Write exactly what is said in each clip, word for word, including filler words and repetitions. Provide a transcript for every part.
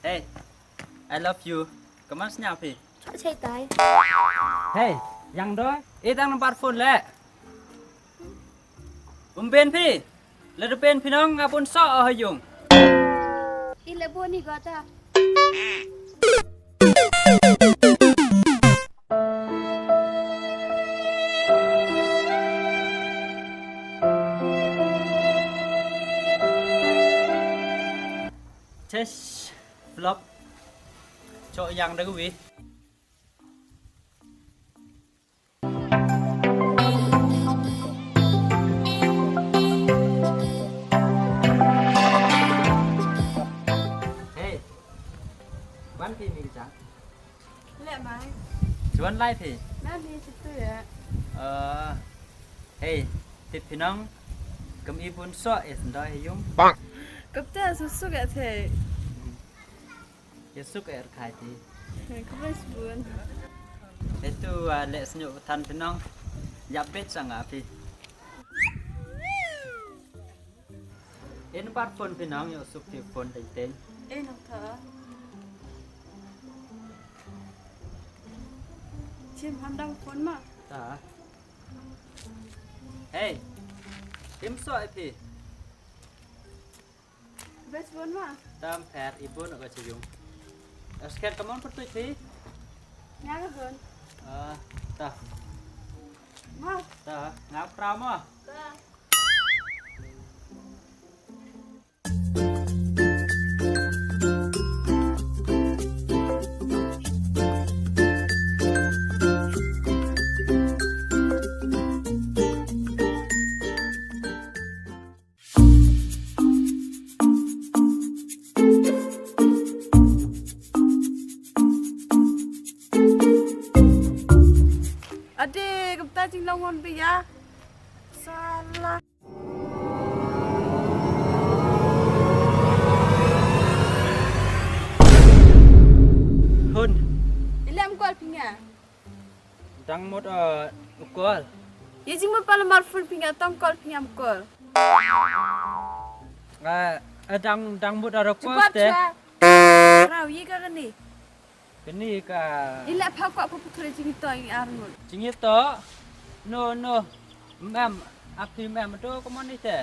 Hey, I love you. Kaman sñiaw phi? Chok chai tai. Hey, yang doi. E tang number phone le. Um ben phi. Le du ben phi nong, nga bun soh o ha yung. I le bun i gota. Test flop. Chok yang da ka wi. Hey, wan phi mi ka chang? Le mai. Chuan lai phi? Na mi chitu ya. Hey, tip phi nong, kam i bun soh e sndoi ha yung. Kap ta su su ga the. Ya suk er khai phi. Khublei chibun. Hetu, ah, le sñiuh than phi nong. Ya bet sa nga phi. E number phone phi nong, yoh suk phi phone teng teng. E nong tha. Chim ham dang phone ma. Ta. Hey. Chim soh e phi. Best bun ma. Tam pher i bun ka chi yung. Sket kaman pyrtuit phi? Nga ka bun. Ah, ta. Ma. Ta, nga pra ma. Ta. Ade, kam ta jinglong hon biya. Sala. Hon. Ilem call phi nga. Dang mut, eh, u call. Ye jingmut pala mar phone phi nga, tang call phi nga, am call. Eh, eh, dang, dang mut, eh, u call te. Rau, ye ka kani. Kani ka. Ileh pha kwah pha pukre jingito i arngut. Jingito? No, no. Mem, api mem, to kaman ni te.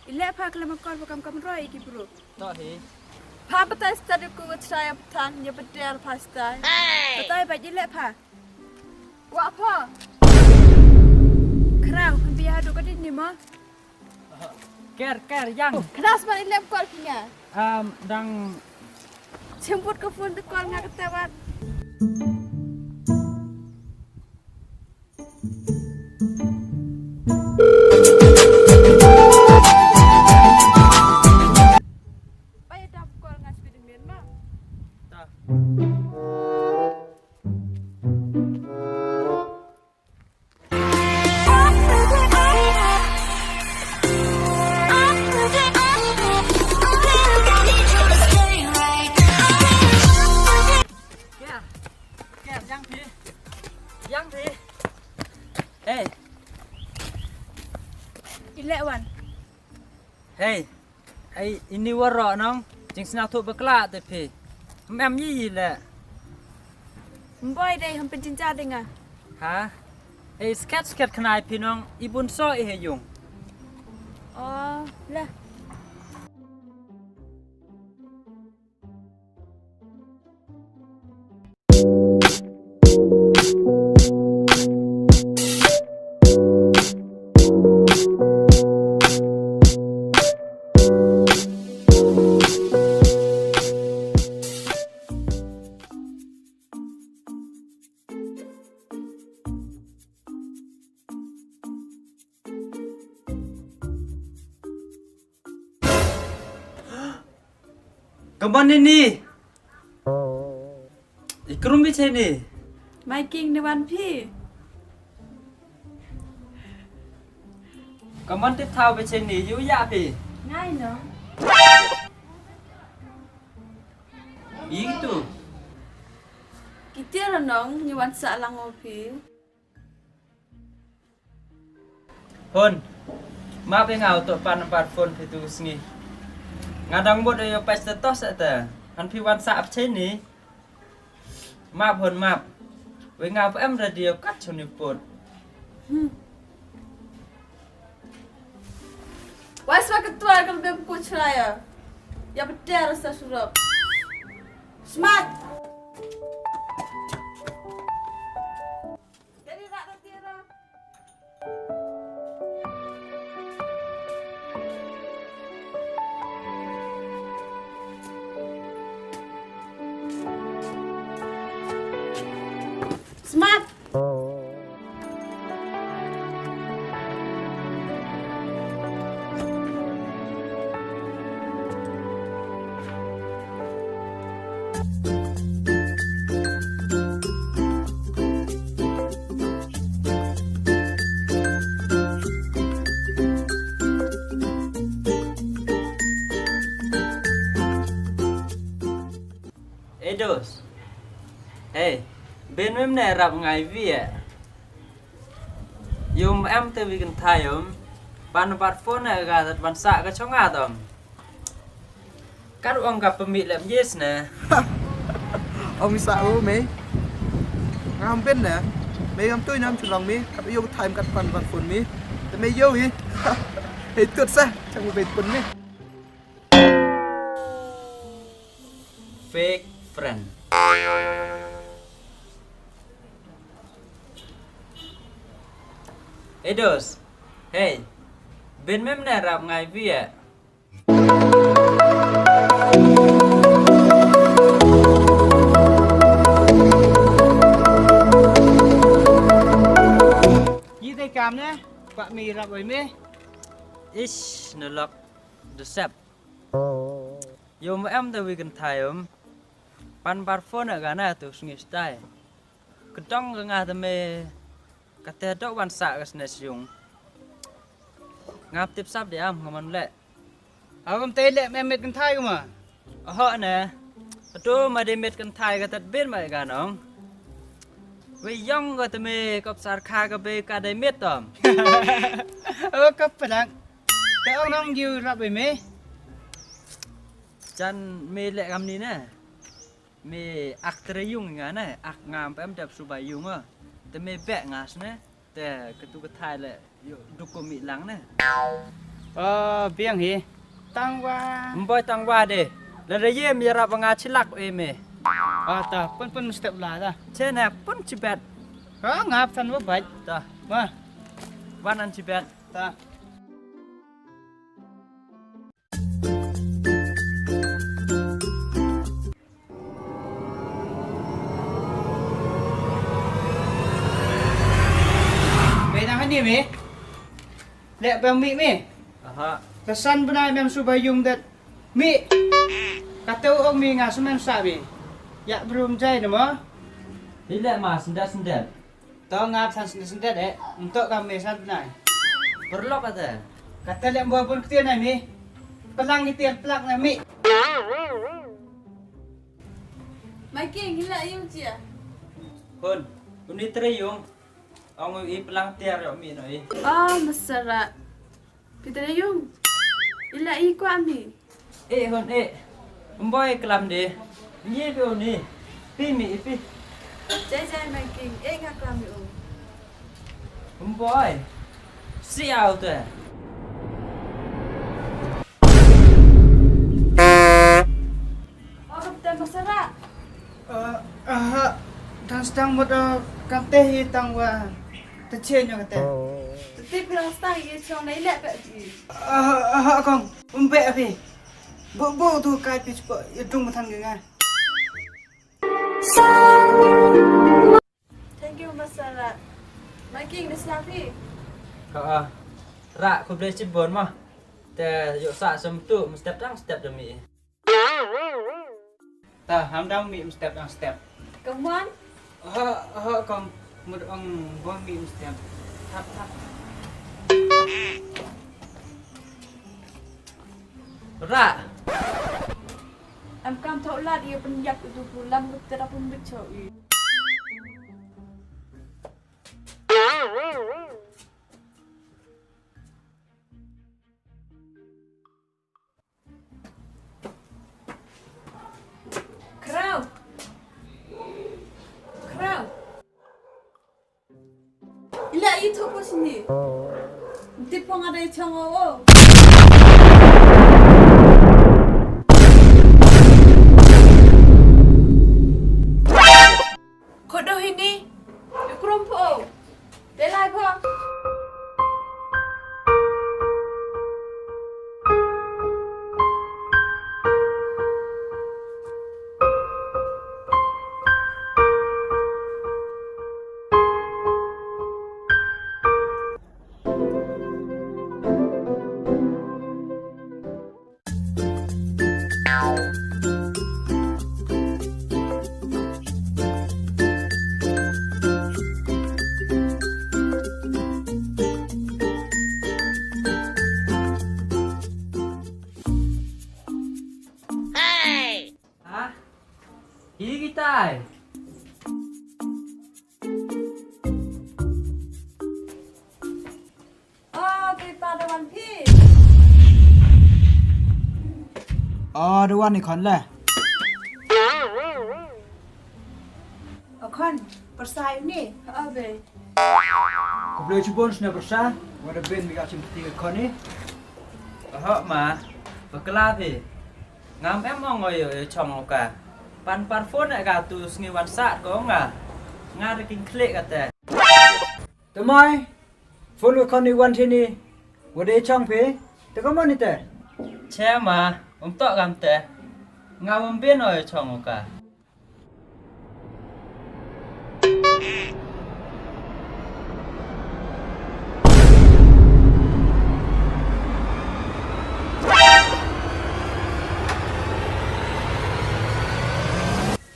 Ileh pha kala makor ba kam kam roi ki bro. To hi. Pha batai stad ku chrai pthan, ya bedel pha stai. Batai ba ileh pha. Wa pha. Krau, kan biya do ka din ni ma. Ker, ker, yang. Knas man ilem kol kinya. Am, dang. Chemput ka phone te kol nga ka tewat. Bai dap kol nga speed min ma. Ta. Ker, ker, yang phi. Yang phi. Hey. Ileh wan. Hey. Ai, ini waroh nong, jingsngew thuh bakla te phi. Em em yi le. Mboi dei ham pynjynjar dei nga. Ha? Ei, sket sket khnai phi nong, i bun so i he yung. Oh, le. Kaman ini? I krum bichai ni. Mai king ni wan phi. Kaman tip thaw bichai ni, yu ya phi. Ngai no. Itu. Kitia nong, ni wan sa lang o phi. Hon, map i nga u toh pan number phone phi tu sngi. Nga dang mut yoh peit status ata. Han phi wan sah phi ni. Map hun map. Wei nga em radio kat chuni put. Wai swa ketua kal bem ku chraya. Ya beter sa surok. Smart. Jadi rak da tira. Smart. Ei dos. Hei, ben mem ne rap ngai vi e. Yum em te wi kynthai yum. Pan bat phone ne ga dat ban sa ka chong a dom. Kar ong ka pemi lem yes ne. Ong sa u me. Ngam ben ne. Me ngam tu nyam chulong me. Kat yo time kat pan bat phone me. Te me yo hi. Hei tut sa. Chang u ben phone me. Fake friend. Hey dos. Hey. Ben mem ne rap ngai vi e. Yi te kam ne. Pak mi rap oi me. Ish, ne lok. Desep. Yum em da wi kynthai yum. Pan bar phone ga na tu sngi stai. Kedong ka nga da me kate dok wan sa ka snes yung. Ngap tip sap de am ngaman le. Agam te le me met kynthai kuma. Oho ne. Atu ma de met kynthai ka tat bin ma ga nong. Wi yong ka te me kop sar kha ka be ka de met tom. O kop padak. Te ong nong jiu rap wi me. Chan me le kam ni ne. Me ak tre yung nga ne, ak ngam pem dep subai yung o. Te me be nga sne, te ketu kethai le, yo duko mi lang ne. O, biang hi. Tang wa. Mboi tang wa de. Le re ye mi rap nga chilak e me. O, ta, pun pun step la ta. Che ne, pun chibet. Ha, ngap tan wa bait. Ta. Ma. Wan an chibet. Ta. Be nang hani me? Le bang mi me? Aha. Kesan benai mem subai yung det. Mi. Kata ong mi nga semen sa mi. Ya brum jai nama. Ile ma sendat sendat. To ngap san sendiri-sendiri, eh. Untuk kami san nai. Perlu kata. Kata lek buah pun ketian nai mi. Pelang ketian pelak nai mi. Mai King, hila yung cia. Hun, uni tre yung. Ong i pelang tiar yo mi no i. Ah, mesra. Peter yung. Ila i kwa mi. Eh, hun, eh. Mboi klam de. Ni pe uni. Pi mi, pi. Jai jai mai King. Eh, nga klam mi u. Mboi. Si au te. Oh, kapten masara. Eh, aha, tang stang mut, eh, kante hi tang wa. Te chen yo kante. Te tip lang stang ye chong na ile pe ti. Aha, aha, kong, um pe api. Bu, bu tu kai pi chpo, ye dung matan ge nga. Thank you, masara. Mai King, ni siapi. Ka, ah. Ra, ku ble chibon ma. Te, yo sa sem tu, mstep tang step demi. Ta, ham dang mi mstep dang step. Come on. Ha, ha, kong mut ong bong mi mstep. Tap, tap. Ra. Am kam thok lad ye penyap itu pulam ke terapun becho i. Tu ko sini. Ti phong ada chong o. Khodo hini. Yukrum pho. Belai pho. Ha? Hi kitai. Oh, phi pa da wan phi. Oh, da wan i khon le. O khon, pyrsa i ni. Oh, be. Khublei chibun sne pyrsa, wa da bin mi ka chim ti khon ni. Ho ma, bakla phi. Ngam em ong o yo, yo chong o ka. Pan par phone e ka tu sngi wan sat ko nga. Nga da kin klik kate. Te mai, phone ko khon i wan chini. Wa de chong phi, te ka mon i te. Che ma, um to kam te. Nga um bin o chong o ka.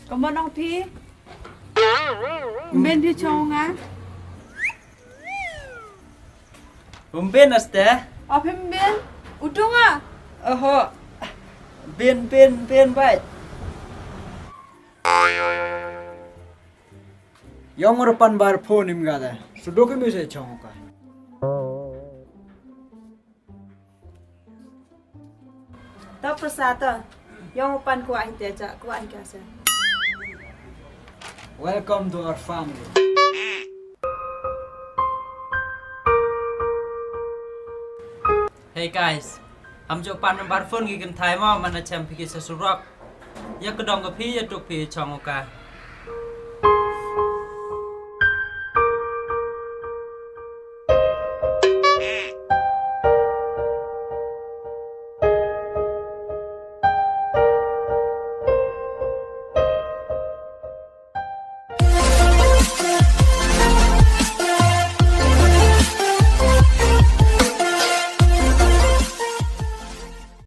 Ka mon ong phi. Bin phi chong nga. Um bin aste. Ap him bin. Utung a. Oho. Bin, bin, bin, bai. Yong rupan bar phone im gada. Sudoku mi se chong ka. Ta pyrsa ta, yong u pan kwah hi te cha, kwah hi ka se. Welcome to our family. Hey guys, ham jo pan number phone ki kynthai mo, man a chem phi ki sa surok. Ya ka dong ka phi, ya tuk phi chong u ka.